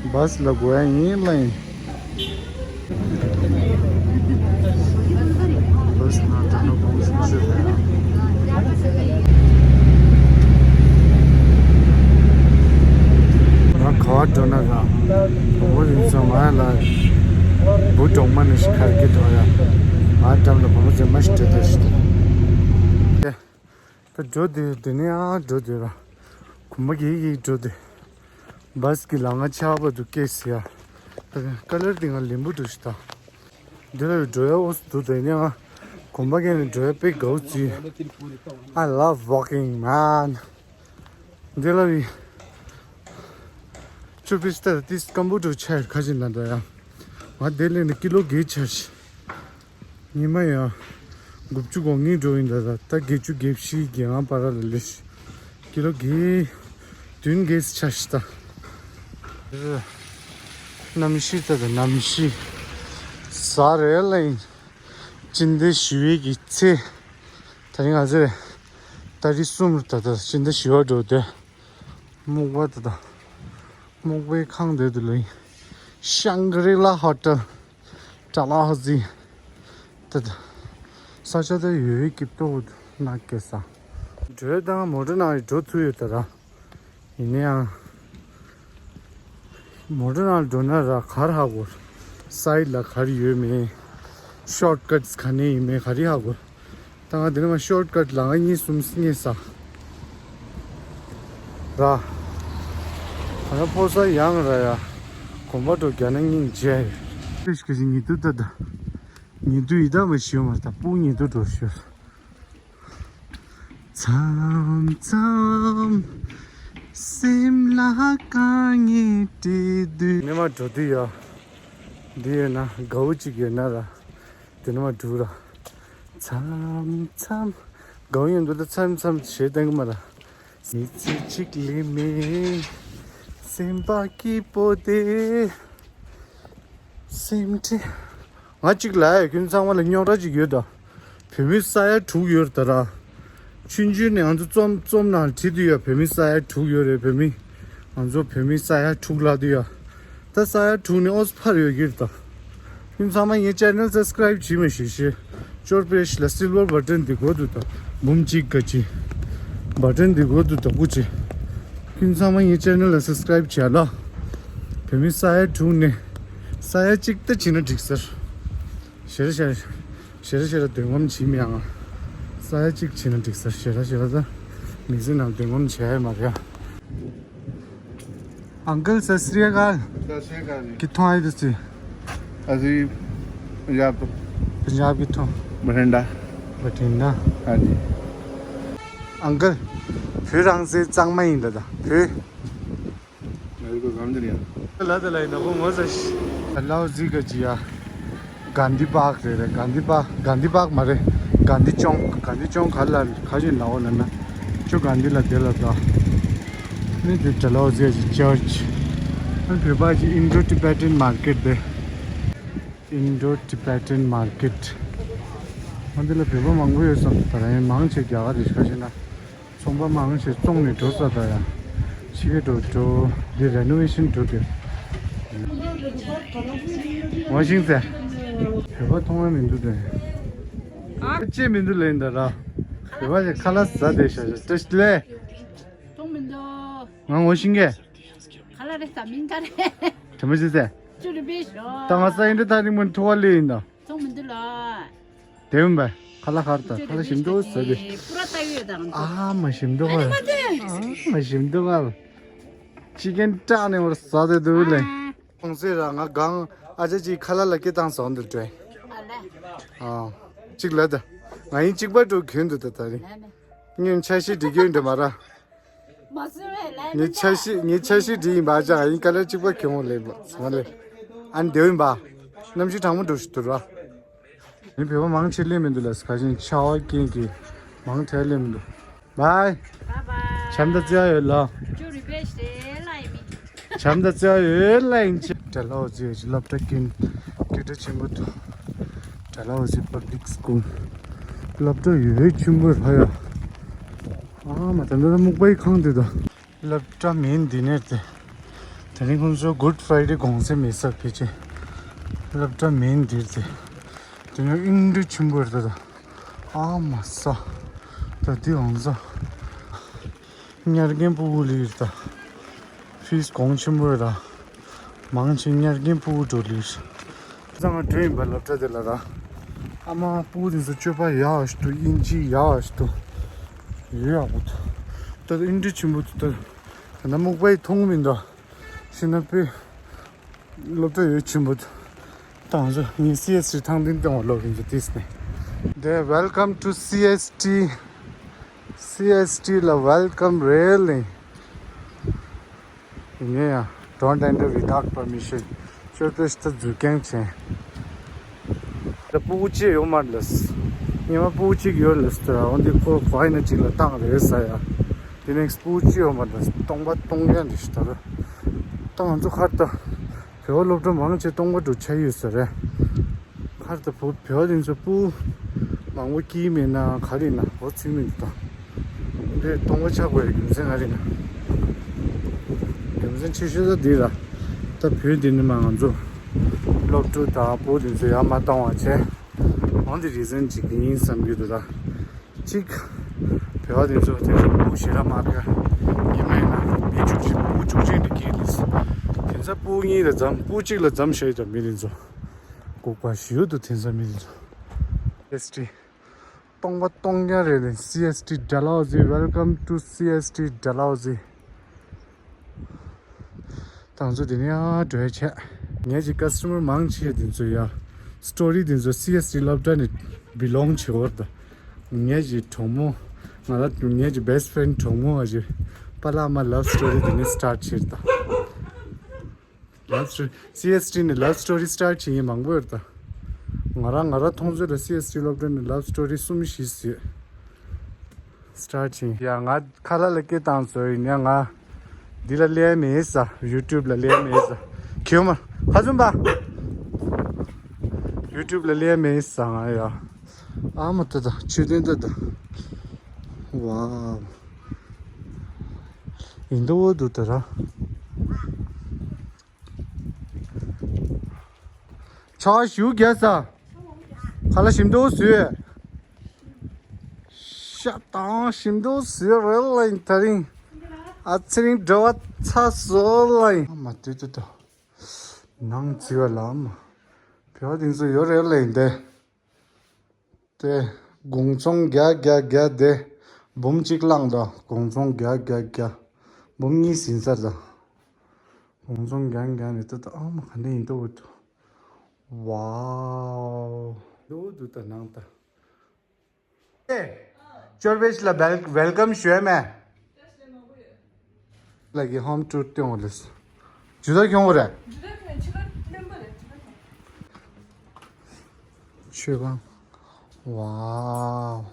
བ། བྷ་སི་ལ་འགྲོ་ཡ་ཡིན་ལ་ཡིན། བྷ་སི་ནང་འགྲོ་ན་གོང་ཆེན་པོ་རེད། ང་ག་བ་འགྲོ་ན་ར། བུ་མོ་རིང་སོང་ང་ལ། བུ་གྲོགས་མ་ནི་ཞིག་ཁར་གི་འགྲོ་ཡ། ང་འགྲམ་ལ་བུ་མོ་ཚེ་མ་ཞིག་འགྲོ་དེ་ཞིག་དེ། ད་འགྲོ་དུས་དེ་ནས་ཨ་འགྲོ་དུས་ར། གོམ་པ་གིས་གིས་འགྲོ་དུས། བྷ་སི་གི་ལ་ང་ཆགས་པ་དུ་སྐད་ཟེར་ཡ། ད་ཀ་ལར་དེ་ང་ལེན་པོ་འགྲོ་ཞིག་ད། འདི་ལ་འགྲོ་ཡ་ཨོ་སི་འདུག་དེ་ནས་ང་གོམ་པ་གིས་ནས་འགྲོ་ཡ་དཔེ་དགའ་བོ་བརྩི། I love walking, man. འདི་ལ་བི། ཆུ་ཕིས་ཏར་ཏིས་སྐམ་པོ་འགྲོ་ཆ་ཡར་ཁ་ཅིག་ན་འདྲ་ཡ། ང་དེ་ལས་ནི་ཀི་ལོ་བརྒྱད་ཆར་ཤི། ཉི་མ་ཡང་དགུ་བཅུ་གོ་ལྔའི་འགྲོ་ཡིན་ད། ད་ད་བརྒྱད་ཅུ་བརྒྱད་བཞི་བརྒྱད་ལྔ་བར་ལ་ལུས་ཤི། ཀི་ལོ་བརྒྱད་བདུན་བརྒྱད་ཆ་ཤི་ད། གནམ་གཤིས་ད་ད་གནམ་གཤིས་ཟ་རེད་ལ་ཡིན། སྤྱི་ཟླ་བཞི་པའི་གི་ཚེ། ད་རིང་ང་ཚོས་ཏ་རིག་གསུམ་ད་ད་སྤྱི་ཟླ་བཞི་པ་འགྲོ་དུས། སྨུག་པ་ད་ད། སྨུག་པའི་ཁང་དེ་དུ་ལ་ཡིན། ཤང་གི་རི་ལ་ཧོ་ཊེལ། ཌལ་ཧོ་ཟི། ད་ད། ས་ཆ་དེ་ཡོད་ཡོད་སྐྱིད་པོ་ན་སྐྱེ་ས། འགྲོ་དང་མོ་ཊ་ནང་འགྲོ་ཐུབ་ཡོད་ད་ར། ཡིན་ན་ཡང་། མོ་ཊ་ནང་འགྲོ་ན་ར་གར་ཧ་གོ། སའིཌ་ལ་གར་ཡོད་མེད། ཤོར་ཀཊ་ག་ནས་ཡིན་མེད་ག་རི་ཧ་གོ། ད་ང་དེ་ནས་མ་ཤོར་ཀཊ་ལ་ང་གཉིས་གསུམ་སྙེ་ས། ར། ང་ཕོ་ས་ཡང་ར་ཡ། གོམ་པ་འགྲོ་རྒྱ་ན་སྙིང་རྗེ། ཕིས་ཀི་ཉི་དུ་ད་ད། ཉི་དུ་ཡི་ད་མ་ཤིའུ་མ་ད་སྤུ་ཉི་དུ་འགྲོ་ཤོར། མཚམས་མཚམས་སེམས་ལ་དཀའ་ངལ་འཕྲད་དུས། ནི་མ་འགྲོ་དུས་ཡ། འདི་ཡོད་ན་དགའ་བོ་གཅིག་ཡོད་ན་ར། དེ་ནི་མ་འགྲོ་ར། མཚམས་མཚམས་དགའ་བོ་ཡོད་འདུག་ད་མཚམས་མཚམས་ཞེས་བསྟན་གི་མ་ར། མི་ཚེ་གཅིག་ལས་མེད། སེམས་པ་སྐྱིད་པོ་དེ། སེམས་ཁྲལ། ང་གཅིག་ལ་ཡ་ཁྱོད་ཚང་མ་ལ་རྙོག་དྲ་གཅིག་ཡོད་ད། བོད་མི་ས་ཡ་དྲུག་ཡོད་ད་ར། ཆུང་ཆུང་ནས་ང་ཚོ་རྩོམ་རྩོམ་ནང་བྲིས་དུས་ཡ་བོད་མི་ས་ཡ་དྲུག་ཡོད་རེད། བོད་མི། ང་ཚོ་བོད་མི་ས་ཡ་དྲུག་ལ་དུས་ཡ། ད་ས་ཡ་དྲུག་ནས་ཨོ་སི་ཕར་ཡོད་ཀྱི་རེད་ད། ཁྱོད་ཚང་མ་ངའི་ཅེ་ནལ་སབ་སི་ཀ་རའིབ་བྱེད་མ་ཤེས་ཤེས། ཅོར་པེ་ཤི་ལ་སིལ་ཝར་བ་ཊན་འདི་དགོས་འདུག་ད། འབུམ་གཅིག་ག་ཅི། བ་ཊན་འདི་དགོས་འདུག་ད་སྐུ་ཅི། ཁྱོད་ཚང་མ་ངའི་ཅེ་ནལ་ལ་སབ་སི་ཀ་རའིབ་བྱས་ལ། བོད་མི་ས་ཡ་དྲུག་ནས། ས་ཡ་གཅིག་ད་བྱེད་ན་འགྲིག་ཟེར། ཞེ་ར་ཞེ་ར། ཞེ་ར་ཞེ་ར་འདོད་རྔམ་བྱེད་མི་ཡང་། ས་ཡ་གཅིག་བྱེད་ན་འགྲིག་ཟེར། ཞེ་ར་ཞེ་ར་ད། མི་ཚེ་ནང་འདོད་རྔམ་བྱས་ཡ་མ་རེད་ཡ། अंकल, सत श्री अकाल। सत श्री अकाल जी। कित्थों आए तुसी? ਅਸੀਂ ਪੰਜਾਬ ਤੋਂ। पंजाब कित्थों? ਬਠਿੰਡਾ। ਬਠਿੰਡਾ। ਹਾਂਜੀ। अंकल, བོད་རང་བཙན་གཙང་མ་ཡིན་ད་ད། བོད། ང་ཚོ་གང་འདིར་ཡང་། ལ་ད་ལ་ཡིན་ན་ཁོ་ངོ་ཚ་ཤི། ལའོ་ཙི་ག་ཅི་ཡ། གྷན་དྷི་པཱག་རེད་རེད། གྷན་དྷི་པཱག་གྷན་དྷི་པཱག་མ་རེད། གྷན་དྷི་ཅོང་། གྷན་དྷི་ཅོང་ག་ལ་ག་ཅི་ལའོ་ལ་ན། ཅོ་གྷན་དྷི་ལ་དེ་ལ་ད། ནི་དེ་ད་ལའོ་ཙི་ག་ཅི་ཅར་ཅི། ཨ་བོད་པ་ཅི་Indo Tibetan Market དེ། Indo Tibetan Market། ཨ་འདི་ལ་བོད་པ་མང་པོ་ཡོད་སོང་། ད་རང་ཡང་མང་ཆེ་རྒྱ་གར་རེད། ཁ་ཤས་ན་ཚོང་པ་མང་ཆེ་བཙོང་ནས་འགྲོ་ས་ད་ཡ། ཕྱི་གི་འགྲོ་འགྲོ་འདི་renovation འགྲོ་དེ། ངོ་ཤིང་ཟེ། བོད་པ་མཐོང་བ་མི་འདུག་དེ། ཨ་ཅེ་མི་འདུག་ལེན་ད་ར། བོད་པ་ཅེ་ཁ་ལག་ཟ་དེ་ཤ་ཤ་ཏེ་ལེ། མཐོང་མི་འདུག་ང་ངོ་ཤིང་གེ། ཁ་ལག་རེ་ཟ་མིན་ད་རེ། དྲི་མ་ཅི་ཟེ། ཅུ་རི་པེ་ཤོ། ད་ང་ས་ཡིན་འདྲ་ད་རིང་མོན་ཐུ་བ་ལེ་ཡིན་ད། མཐོང་མི་འདུག་ལ། དེ་ཡིན་པས་ཁ་ལག་ཁར་ད་ཁ་ལག་ཞིམ་འདུག་ཟེར་གི། པུ་ར་ལྟ་ཡོད་དང་། ཨ་མ་ཞིམ་འདུག་ཨ་ཨ་མ་ཞིམ་འདུག་ཨ། ཅི་ཀན་ཀྲག་ནས་བར་ཟ་དེ་འདུག་ལེ། ཁོང་ཚོས་ར་ང་གང་ཨ་ཅག་ཅིག་ཁ་ལག་ལ་སྐད་བཏང་སོང་འདུག་དྲན། ཨ་ལེ། ཨ། གཅིག་ལ་ད། ང་ཡིན་གཅིག་པ་འགྲོ་གྱོན་འདུག་ད་ད་རིང་། ངས་འཆར་གཞི་སྒྲིག་གྱོན་འདུག་མ་ར། ངའི་འཆར་གཞི་ངའི་འཆར་གཞི་འདི་ཡིན་པ་ཅང་ཡིན་ཀ་ལེར་གཅིག་པ་གྱོང་ལེ་བ་ང་ལེ། ཨ་ནི་དེ་ཡིན་པ། གནམ་གཤིས་གྲང་མོ་འགྲོ་ཞིག་འདུག་ར། ངའི་བོད་པ་མང་ཆེ་སླེབས་མི་འདུག་ལ་ཁ་ཞིང་ཆར་པ་རྐྱེན་གྱིས་མང་དྲགས་སླེབས་མི་འདུག Bye. Bye bye. བྱམས་དང་བརྩེ་བ་ཡོད་ལ། ཅུ་རི་པེ་ཤེ་ལ་ཡིན་མི། བྱམས་དང་བརྩེ་བ་ཡོད་ལ་ཡིན་ཆེ། དྲ་ལའོ་ཙི་ཡོད་ཅི་སློབ་གྲྭ་ཀུན་སྐད་གྲགས་ཆེན་པོ་འདུག་དྲ་ལའོ་ཙི་Public School སློབ་གྲྭ་ཡོད་ཆེན་པོ་ར་ཡ། ཨ་མ་ད་ནི་སྨུག་པའི་ཁང་དེ་དང་། སློབ་གྲྭ་མིང་འདི་ནས་དེ། དེ་རིང་ཁོང་ཚོ་Good Friday དགོང་ཟས་མེད་ས་ཕལ་ཆེར། སློབ་གྲྭ་མིང་འདིར་དེ། དེ་ནས་ཨིན་འདྲ་ཆེན་པོ་རེད་ད། ཨ་མ་ས། ད་འདི་ཨང་ས། ཉར་མཁན་ཕྲུ་གུ་ལི་རེད་ད། ཕིས་གོང་ཆེན་པོ་རེད་ད། མང་ཆེ་ཉར་མཁན་ཕྲུ་གུ་འགྲོ་ལི་རེད། ཚང་མ་འགྲོ་ཡིན་པ་སློབ་གྲྭ་དེ་ལ་ར། ཨ་མ་ཕྲུ་གུ་དེ་ཚོ་སྤྱོད་པ་ཡག་ཞིག་འདུག་དབྱིན་ཇི་ཡག་ཞིག་འདུག་ཡོད་ཡག་པོ་འདུག་ད་ཨིན་འདྲ་ཆེན་པོ་འདུག་ད་ད་ན་སྨུག་པའི་མཐོང་མི་འདུག་ཤི་ན་པི། སློབ་གྲྭ་ཡོད་ཆེན་པོ་འདུག་ད་ང་ཚོ་ངས་སི་ཨེས་ཊི་ཐང་འདི་སྟོན་པ་སློབ་རིམ་གྱི་ཏིས་ནས། དེ་Welcome to C S T. C S T ལ་welcome རེད་ལེ། ཡིན་ཡང་Don't enter without permission. ཅོ་ཏོ་ཤི་ད་འཛུལ་མཁན་ཆེན། ད་ཕྲུ་གུ་གཅིག་ཡོད་མ་རེད་ལ། ཉི་མ་ཕྲུ་གུ་གཅིག་ཡོད་ལ་ཟེར་འོན་ཏེ་ཁོ་གོ་ཡིན་ན་གཅིག་ལ་བཏང་རེད་ཟེར་ཡ། དེ་ནས་ཕྲུ་གུ་གཅིག་ཡོད་མ་རེད་ལ་སྟོང་པ་སྟོང་རྐྱང་འདི་ཞིག་ད་ར། ད་ང་ཚོ་ཁར་ད། བོད་པ་སློབ་གྲྭ་མང་ཆེ་སྟོང་པ་འགྲོ་ཆ་ཡོད་ས་རེད། ཁར་ད་བོད་བོད་པ་དེ་ཚོ་ཕྲུ་གུ་མང་པོ་སྐྱེས་མེད་ན་ག་རེ་ཡིན་ན་འོ་ཚིག་མི་འདུག་ད། འདི་སྟོང་པ་ཆགས་དགོས་རྒྱུ་མཚན་ག་རེ་ཡིན་ན། རྒྱུ་མཚན་ཆེ་ཤོས་ད་འདི་ར། ད་བོད་འདི་ནི་མ་ང་ཚོ་སློབ་ཕྲུག་དང་ཕྲུ་གུ་དེ་ཚོ་ཡར་མ་བཏང་བ་བྱས། འོ་འདི་རི་ཟན་ཅིག་ཡིན་བསམ་གྱི་འདུག་ད། གཅིག་བོད་པ་དེ་ཚོ་དེ་ཚོ་ཕྲུ་གུ་ཞེ་དྲག་མ་སྐྱེ། ཉི་མ་ཡིན་ན་མི་བཅུ་བཞི་ཕྲུ་གུ་བཅུ་གཅིག་འདྲ་སྐྱེས་ལེ། དེང་སང་ཕྲུ་གུ་གཉིས་ལ་མཚམས་ཕྲུ་གུ་གཅིག་ལ་མཚམས་བཞག་ཀྱང་མི་དེ་ཚོ། སྒུག་པ་ཞིག་ཡོད་འདུག་དེང་སང་མི་དེ་ཚོ། ཨེས་ཊི། སྟོང་པ་སྟོང་རྐྱང་རེད་ལེ། སི་ཨེས་ཊི་Dalhousie. Welcome to C S T Dalhousie. ད་ང་ཚོ་དེ་ནས་ཡར་འགྲོ་ཡ་བྱས། ངེད་ཀྱི་ཀ་སི་ཊ་མར་མང་ཆེ་དེ་ཚོ་ཡ། སི་ཊོ་རི་དེ་ཚོ་སི་ཨེས་ཊི་སློབ་གྲྭ་ནས་བི་ལོང་བྱེད་འོར་ད། ངེད་ཀྱི་གྲོགས་མོ། ང་ལ་ངེད་ཀྱི་best friend གྲོགས་མོ་བ་ཞིག་པཱ་ལགས་མ་ལབ་སི་ཊོ་རི་དེ་ནས་སི་ཊར་ཊི་བྱེད་ད། ལབ་སི་ཊོ་རི། སི་ཨེས་ཊི་ནས་ལབ་སི་ཊོ་རི་སི་ཊར་ཊི་བྱེད་མཁན་མང་པོ་ཡོད་ད། ང་རང་ང་རང་མཐོང་ཚོད་ལ་སི་ཨེས་ཊི་སློབ་གྲྭ་ནས་ལབ་སི་ཊོ་རི་གསུམ་བཞི་ཟིག་སི་ཊར་ཊི་བྱེད། ཡ་ང་ཁ་ལག་ལ་སྐད་བཏང་ཚོད་ཡིན་ཡ། ང་འདི་ལ་སླེབས་མེད་ས། ཡུ་ཊུབ་ལ་སླེབས་མེད་ས། ཁྱོད་མ་ཧ་ཟུམ་པ། ཡུ་ཊུབ་ལ་སླེབས་མེད་ས་ང་ཡ། ཨ་མ་ཏོ་ད་མཆོད་རྟེན་ཏོ་ད། ཝའོ། ཡིན་དོ་འདུག་ད་ར། ཆ་ཞུ་རྒྱ་ས། ཁ་ལ་ཞིམ་དུ་བཟོས། ཤ་དང་ཞིམ་དུ་བཟོས་རེད་ལ་ཡིན་ད་རིང་། ཨ་ཚེ་རིང་འགྲོ་བ་ཚ་བཟོ་ལ་ཡིན། ཨ་མ་དུས་དུ་དུ། ནང་བརྩི་བ་ལ་ཨ་མ། བེ་བ་དེང་ཚོ་ཡོད་རེད་ལ་ཡིན་ཏེ། དེ། དགུང་ཚོང་བརྒྱ་བརྒྱ་བརྒྱ་དེ། འབུམ་གཅིག་བླངས་དང་དགུང་ཚོང་བརྒྱ་བརྒྱ་བརྒྱ། འབུམ་གཉིས་ཟིན་ཚར་དང་། གོང་ཚོང་གང་གང་རེད་ད། ཨ་མ་ག་འདྲ་ཡིན་འདུག་འདུག་ཝའོ། འདུག་འདུག་ད་ནང་ད། ཨེ། ཅོར་བེ་ཤི་ལ་བེལ་ཝེལ་ཀམ་ཞུ་ཡ་མེད། ལ་གི་ཧོམ་ཊུར་སྟོན་འོ་ལེས། ཇུ་ད་ཁྱོང་རེད། ཆོས་ཁང་། ཝའོ།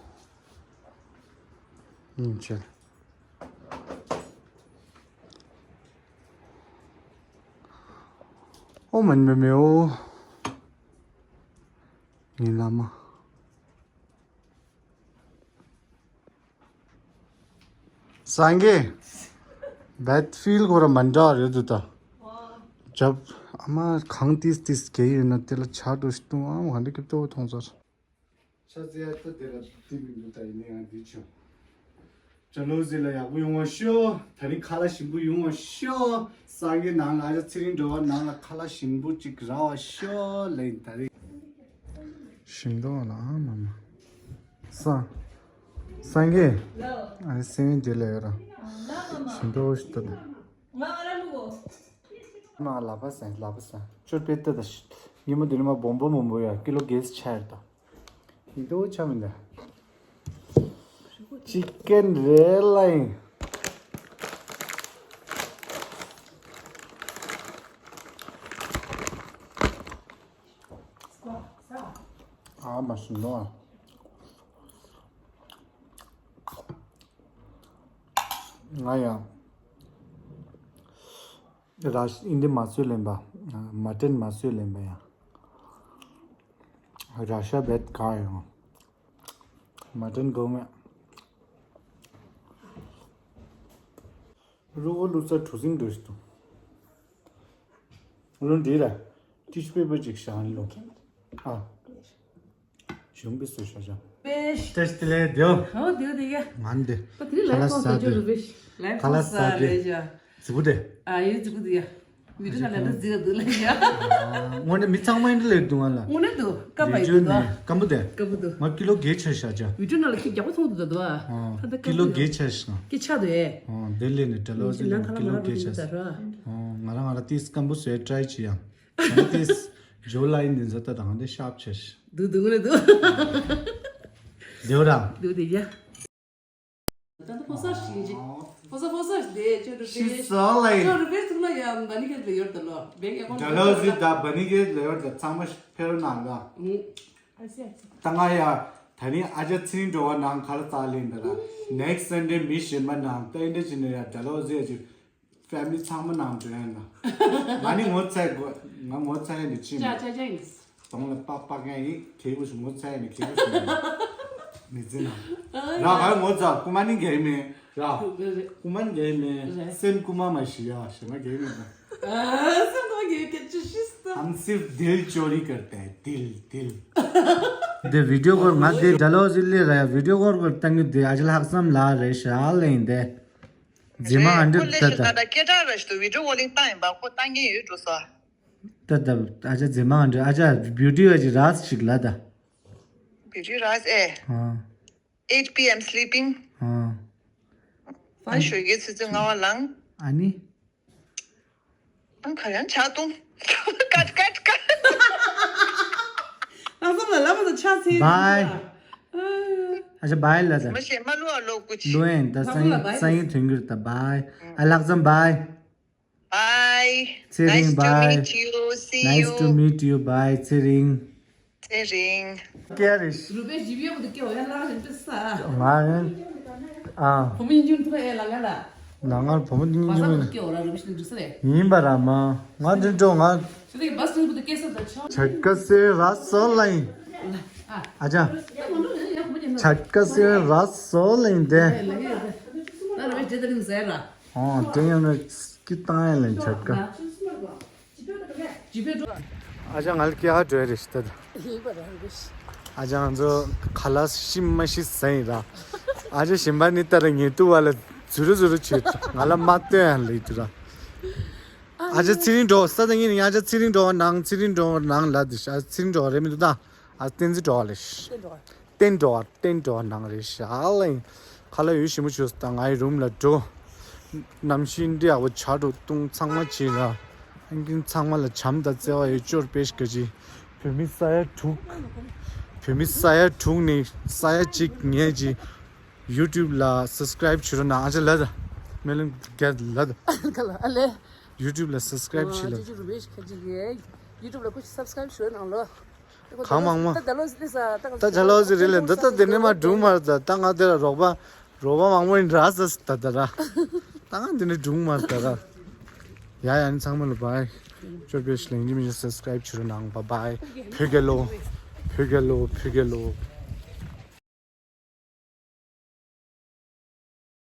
ཡིན་ཆེ། ཨོ་མན་མེ་མེ་ཨོ། ངའི་བླ་མ། སངས་རྒྱས། བེད་ཕིལ་ཁོ་ར་མན་འདྲ་རེད་འདུག་ད། ཇབ། ཨ་མ་གང་ཏིས་ཏིས་གེ་ཡོད་ན་དེ་ལ་ཆ་འགྲོ་ཞིག་བཏུང་ཨ་མ་ག་འདྲ་སྐྱིད་ཏོ་མཐོང་ཚར། ཤ་ཚ་ཡ་ད་དེ་ལ་དེ་མི་འདུག་ད་ཡིན་ན་ཡང་འདི་བྱུང་། ཇ་ལོ་ཟི་ལ་ཡག་པོ་ཡོང་བ་ཤོག་ད་རིང་ཁ་ལག་ཞིམ་པོ་ཡོང་བ་ཤོག་སངས་རྒྱས་ནང་ལ་ཨ་ཅག་ཚེ་རིང་འགྲོ་བ་ནང་ལ་ཁ་ལག་ཞིམ་པོ་ཅིག་རག་པ་ཤོག་ལེ་ད་རིང་། ཞིམ་འདུག་ལ་ཨ་མ་མ། སངས། སངས་རྒྱས། ཨ་སེམས་དེ་ལ་ཡོད་ར། ཞིམ་འདུག་ཞིག་ད་ད། ང་ཨ་ར་མི་གོ། མ་ལབ་པ་སེ་ལབ་པ་སེ། ཅོར་པེ་ཏི་ད་ཤི། ཉི་མ་དེ་ནི་མ་བོང་བུ་མོན་བུ་ཡ་ཀི་ལོ་གེས་ཆར་ད། ཡིན་དུ་ཆ་མི་འདྲ། ཅི་ཀན་རེ་ལ་ཡིན། ཨ་མ་སུ་ནོ་ཨ། ང་ཡང་། ར་ཤ་ཨིན་ཌི་མ་སུ་ལེན་པ། མ་ཏན་མ་སུ་ལེན་པ་ཡང་། ར་ཤ་བེད་ག་ཡང་། མ་ཏན་གོ་མེ། རུ་བོ་ལུ་ས་གྲུ་སིང་འགྲོ་ཞིག་ཏུ། ལུ་འདི་ར། ཏིཤ་པེ་པར་ཅིག་ཤང་ལུ། ཨ། གཞུང་གི་སུ་ཤ་ཤ། པེ་ཤ། ཏེ་སྟི་ལེ་དེའོ། ཨོ་དེའོ་དེ་ཡ། ང་འདི། པ་དེ་ལ་ཁ་ལ་ལ་ས་ས་དེ། དེ་རུ་པེ་ཤ། ལ་ཁ་ལ་ས་ས་དེ། རེ་ཡ། ཟི་བུ་དེ། ཨ་ཡེ་ཟི་བུ་དེ་ཡ། མི་དྲི་ན་ལ་དུ་ཟི་ག་དུ་ལ་ཡ། དངོས་གནས་མི་ཚང་མ་ཡིན་ལེ་དུ་ང་ལ། དངོས་གནས་དུ་ཀ་བི་ཌི་ཡོ་ནས་སྐམ་པོ་དེ། སྐམ་པོ་དུ། ང་ཀི་ལོ་བརྒྱད་ཆ་ཤ་ཅ། བི་ཌི་ཡོ་ནང་ལ་ཁྱི་རྒྱག་པོ་ཚོང་དུ་ད་དུ་ཨ། ད་ད་ཀི་ལོ་བརྒྱད་ཆ་ཤ། ཀི་ཆ་དུ་ཨེ། དེ་ལས་ནས་དྲ་ལོ་ཟི་ནང་ཁ་ལ་ཀི་ལོ་བརྒྱད་ཆ་ཤ། ད་ར། ང་རང་ང་རང་ཏིས་སྐམ་པོ་བཟོས་ཀྲའི་བྱེད་ཡང་། ང་ཏིས་ཇོ་ལ་ཡིན་འདི་ཚོ་ད་དང་དེ་ཤབ་ཆེ་ཤ། དུ་དུ་ངུ་ལེ་དུ། དེའོ་ར། དུ་དེ་ཡ། ད་ལྟ་ཕོ་གསར་ཞིག་ཅིག་ཕོ་གསར་ཕོ་གསར་ཞིག་དེ་ཅོ་རུ་ཤི་པེ་སོ་ལེ། ཅོ་རུ་པེ་ཐུག་ན་ཡང་འདི་ནི་གེ་ལེ་ཡོར་ད་ལོ། བེང་ཨེ་ཀོན་ད་ལོ་ཟི་ད་བ་ནི་གེ་ལེ་ཡོར་ད་ཚང་མ་ཕེ་རོ་ནང་ལ། ད་ང་ཡ་ད་ནི་ཨ་ཅག་ཚིང་འགྲོ་བ་ནང་ཁ་ལ་ཙ་ལེན་ད་ལ། ནེག་སི་སན་ཌེ་མི་ཤེས་མ་ནང་ད་ཨིན་ཌི་ཅི་ནི་ཡ་ད་ལོ་ཟི་ཨ་ཅིག་ཕེ་མི་ལི་ཚང་མ་ནང་འགྲོ་ཡ་ན། ང་ནི་ངོ་ཚ་དགོས་ང་ངོ་ཚ་ཡ་ནི་ཅི་མ། ཅ་ཅ་ཅ་ཡིན། གདོང་ལ་པག་པག་ཡང་ཡིན་གལ་པོ་ཞིག་ངོ་ཚ་ཡ་ནི་གལ་པོ་ཞིག་མི་འཛིན་ན། ར་ག་ངོ་ཚ་རྐུ་མ་ནི་འགལ་མེད་ར། རྐུ་མ་ནི་འགལ་མེད་སེམས་རྐུ་མ་མ་ཤི་ཡ་ཞེ་མ་འགལ་མེད་ན། སེམས་རྐུ་མ་འགལ་གལ་ཆེ་ཤི་སྟ། हम सिर्फ दिल चोरी करते हैं दिल दिल. དེ་བི་ཌི་ཡོ་སྐོར་ང་དེ་ཌ་ལོ་ཟི་ལི་ར་ཡ་བི་ཌི་ཡོ་སྐོར་སྐོར་བཏང་གི་དེ་ཨ་ཅེ་ལྷག་བསམ་ལ་རེད་ཤག་ལེན་དེ། རྫི་མ་ཨ་འདྲི་ད་ད། སྐད་གྲགས་ར་ཞིག་ཏུ་བི་ཌི་ཡོ་ཀོ་ལིང་བཏང་ཡིན་པ་ཁོ་བཏང་གིན་ཡོད་འགྲོ་ས། ད་ད་ཨ་ཅག་རྫི་མ་ཨ་འདྲི་ཨ་ཅག་བིའུ་ཊི་ཨ་ཅིག་རག་ཅིག་ལ་ད། བིའུ་ཊི་རག་ཨེ། ཨ། Eight P M sleeping. ཨ། ང་ཞོགས་ཀའི་ཆུ་ཚོད་ལྔ་པ་ལངས། ཨ་ནི། ཨང་ག་ཡང་ཇ་བཏུང་། ཀཊ་ཀཊ་ཀཊ། ལྷག་བསམ་ལ་ལབ་མ་ད་ཆ་ཚེ། བའི། ཨ་ཅག་བའི་ལ་ད། མ་ཤེས་མ་ལུ་ཨ་ལོ་ཀུ་ཆི། ལུ་ཨེན་ད་སང་ཉིན་སང་ཉིན་ཐོན་གྱི་རེད་ད་བའི། ཨ་ལྷག་བསམ་བའི། Bye. ཚེ་རིང་བའི། Nice to meet you. See you. Nice to meet you བའི་ཚེ་རིང་། ཚེ་རིང་། ཀེ་རེ་ཤི། རུ་པའི་ཞིབ་ཡོད་དུ་ཀེ་འོ་ཡ་ལག་ཞིག་ཏུ་ས། ང་ཡིན། ཨ། བུ་མོ་ཡིན་ཅུང་ཐུག་ཨེ་ལ་ང་ལ། ན་ང་བུ་མོ་ཡིན་ཅུང་ཡིན། ཀེ་འོ་ར་རུ་པའི་ཞིག་འདུག་ས་རེད། ཡིན་པ་ར་མ། ང་འདི་འགྲོ་ང་། ཞུ་དེ་བ་སུ་ཏུ་ཀེ་ས་ད་ཆོ། ཆད་ཀ་སེ་ར་སོ་ལ་ཡིན། ཨ་ཅག་ཆད་ཀ་སེ་ར་སོ་ལ་ཡིན་དེ། ད་རུ་པའི་ཇེ་ད་རིང་ཟེར་ར། ཨོ་དེ་ཡང་ན་ཀི་ཏང་ཡ་ལན་ཆད་ཀ། ཨ་ཅག་ང་ལ་སྐྱེ་ཧ་འགྲོ་ཡ་རེད་ཤི་ད་ད། ཨ་ཅག་ང་ཚོ་ཁ་ལག་ཤི་མ་ཤི་ཟ་ཡིན་ར། ཨ་ཅག་གཞན་པ་ནི་ལྟ་ར་ཉེ་དུ་བ་ལ་ཛུ་རུ་ཛུ་རུ་བྱེད་ང་ལ་མ་སྟོན་ཡ་ལེ་དུ་ར། ཨ་ཅག་ཚེ་རིང་འགྲོ་ས་ད་ངེད་ནི་ཨ་ཅག་ཚེ་རིང་འགྲོ་ནང་ཚེ་རིང་འགྲོ་ནང་ལ་དུ་ཨ་ཚེ་རིང་འགྲོ་རེད་མི་འདུག་ད། ཨ་བསྟན་འཛིན་འགྲོ་བ་ལེ་ཤི། བསྟན་འགྲོ་བ་བསྟན་འགྲོ་བ་ནང་རེད་ཤག་ལེ། ཁ་ལག་ཡོད་ཞིམ་པོ་བྱོས་ད་ངའི་རུམ་ལ་འགྲོ། གནམ་གཤིས་འདི་ཡག་པོ་ཆགས་འགྲོ་བཏུང་ཚང་མ་བྱས་ར། ཨང་ཀིན་ཚང་མ་ལ་བྱམས་དང་བརྩེ་བ་ཡོད་ཅོར་པེ་ཤ་ག་ཅི། བོད་མི་ས་ཡ་དྲུག་བོད་མི་ས་ཡ་དྲུག་ནས་ས་ཡ་གཅིག་ངས་ཅི། ཡུ་ཊུབ་ལ་སབ་སི་ཀ་རའིབ་བྱེད་རོགས་གནང་། ཨ་ཅག་ལ་ད་མེ་ལོང་རྒྱ་ལ་ད། ག་ལ་ཨ་ལེ། ཡུ་ཊུབ་ལ་སབ་སི་ཀ་རའིབ་བྱེད་ལ། ཅི་ཅི་རུ་བེ་ཤ་ག་ཅི་གི། ཡུ་ཊུབ་ལ་ཁུ་སབ་སི་ཀ་རའིབ་བྱེད་རོགས་གནང་ལོ། གང་མང་མང་། ད་ད་ལོ་ཟི་ལི་ས་ད་ད་ཆ་ལོ་ཟི་རི་ལེ་འདི་ད་དེ་ནས་མ་སྒྲུང་མར་ད་ད་ང་དེ་ལ་རོགས་པ་རོགས་པ་མང་པོ་ཡིན་ར་ས་ད་ད་ར། ད་ང་དེ་ནས་སྒྲུང་མར་ད་ར། ཡ་ཡ་ནི་ཚང་མ་ལ་བའི། ཅོར་པེ་ཤ་ལེང་ཇི་མི་ཤ་སབ་སི་ཀ་རའིབ་བྱེད་རོགས་གནང་། བ་བའི། བོད་རྒྱལ་ལོ། བོད་རྒྱལ་ལོ། བོད་རྒྱལ་ལོ།